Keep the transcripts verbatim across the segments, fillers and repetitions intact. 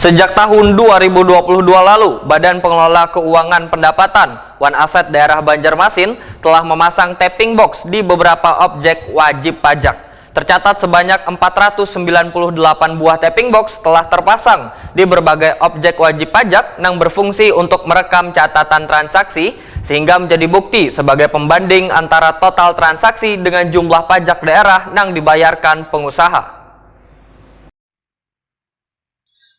Sejak tahun dua ribu dua puluh dua lalu, Badan Pengelola Keuangan Pendapatan wan Aset Daerah Banjarmasin telah memasang tapping box di beberapa objek wajib pajak. Tercatat sebanyak empat ratus sembilan puluh delapan buah tapping box telah terpasang di berbagai objek wajib pajak nang berfungsi untuk merekam catatan transaksi, sehingga menjadi bukti sebagai pembanding antara total transaksi dengan jumlah pajak daerah nang dibayarkan pengusaha.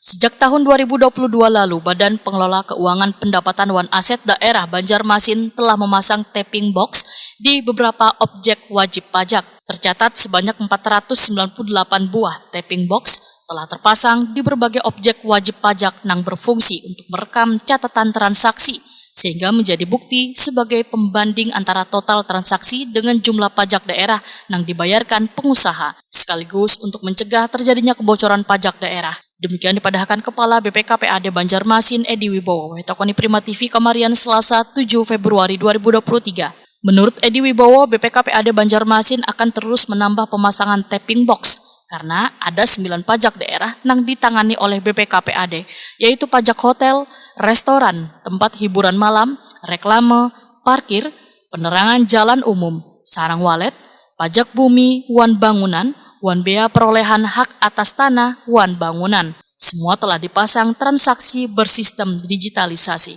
Sejak tahun dua ribu dua puluh dua lalu, Badan Pengelola Keuangan Pendapatan wan Aset Daerah Banjarmasin telah memasang tapping box di beberapa objek wajib pajak. Tercatat sebanyak empat ratus sembilan puluh delapan buah tapping box telah terpasang di berbagai objek wajib pajak nang berfungsi untuk merekam catatan transaksi, sehingga menjadi bukti sebagai pembanding antara total transaksi dengan jumlah pajak daerah nang dibayarkan pengusaha, sekaligus untuk mencegah terjadinya kebocoran pajak daerah. Demikian dipadahkan Kepala B P K P A D Banjarmasin Edi Wibowo, Wetokoni Prima T V, kamarian Selasa tujuh Februari dua ribu dua puluh tiga. Menurut Edi Wibowo, B P K P A D Banjarmasin akan terus menambah pemasangan tapping box karena ada sembilan pajak daerah nang ditangani oleh B P K P A D, yaitu pajak hotel, restoran, tempat hiburan malam, reklame, parkir, penerangan jalan umum, sarang walet, pajak bumi wan bangunan, wan bea perolehan hak atas tanah wan bangunan. Semua telah dipasang transaksi bersistem digitalisasi.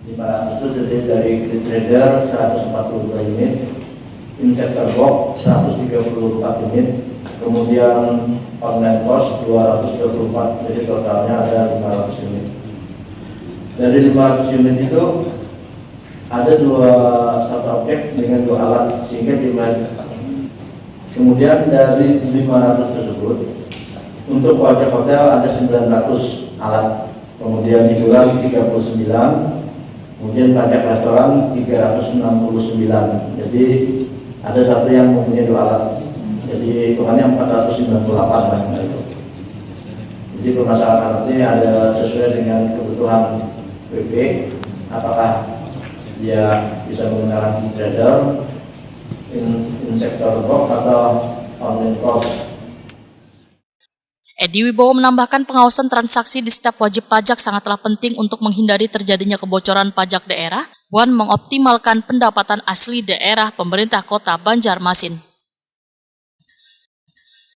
Lima ratus itu terdiri dari Great Trader seratus empat puluh dua unit, Insector Box seratus tiga puluh empat unit, kemudian Online Post dua ratus dua puluh empat, jadi totalnya ada lima ratus unit. Dari lima ratus unit itu ada dua satu objek dengan dua alat sehingga dimain. Kemudian dari lima ratus tersebut untuk pajak hotel ada sembilan ratus alat, kemudian hiburan tiga puluh sembilan, kemudian pajak restoran tiga ratus enam puluh sembilan. Jadi ada satu yang mempunyai dua alat. Jadi hitungannya empat ratus sembilan puluh delapan lah itu. Jadi permasalahan nanti ada sesuai dengan kebutuhan B P, apakah dia bisa menggunakan Great Trader, Insector Box atau Online Post. Edi Wibowo menambahkan pengawasan transaksi di setiap wajib pajak sangatlah penting untuk menghindari terjadinya kebocoran pajak daerah wan mengoptimalkan pendapatan asli daerah pemerintah kota Banjarmasin.